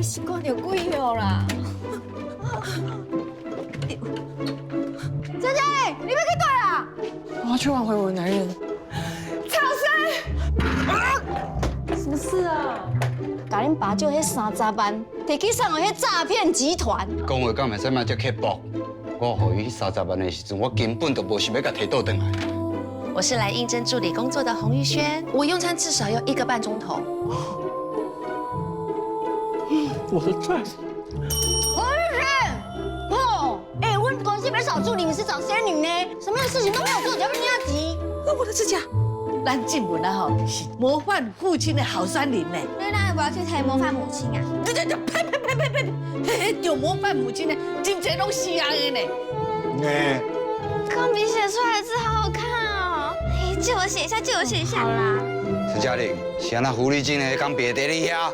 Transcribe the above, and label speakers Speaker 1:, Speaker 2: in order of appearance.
Speaker 1: 你是看著鬼哦啦！佳佳，你欲去佗啦？
Speaker 2: 我要去挽回我的男人。
Speaker 1: 草生，什麼事啊？共恁爸借彼三十萬，提去送予彼詐騙集團。
Speaker 3: 講話敢會使莫遮刻薄？我予伊彼三十萬的時陣，我根本就無想欲共提倒轉來。
Speaker 4: 我是來應徵助理工作的洪玉軒，我用餐至少要一個半鐘頭。
Speaker 2: 我的鑽。
Speaker 1: 洪玉軒，哦，哎，阮公司欲找助理，毋是找仙女呢？什麼事情都沒有做，就欲領錢。
Speaker 5: 我的指甲。咱進門啊吼，是模範父親的候選人呢。
Speaker 1: 那那要不要去提模範母親啊？
Speaker 5: 對對對，呸呸呸呸呸！嘿，著模範母親呢，真濟攏死人的呢。
Speaker 3: 哎，
Speaker 1: 鋼筆寫出來的字好好看哦！哎，借我寫一下，借我寫一下。好啦。
Speaker 3: 陳嘉玲，是按怎狐狸精的講別佇你遐？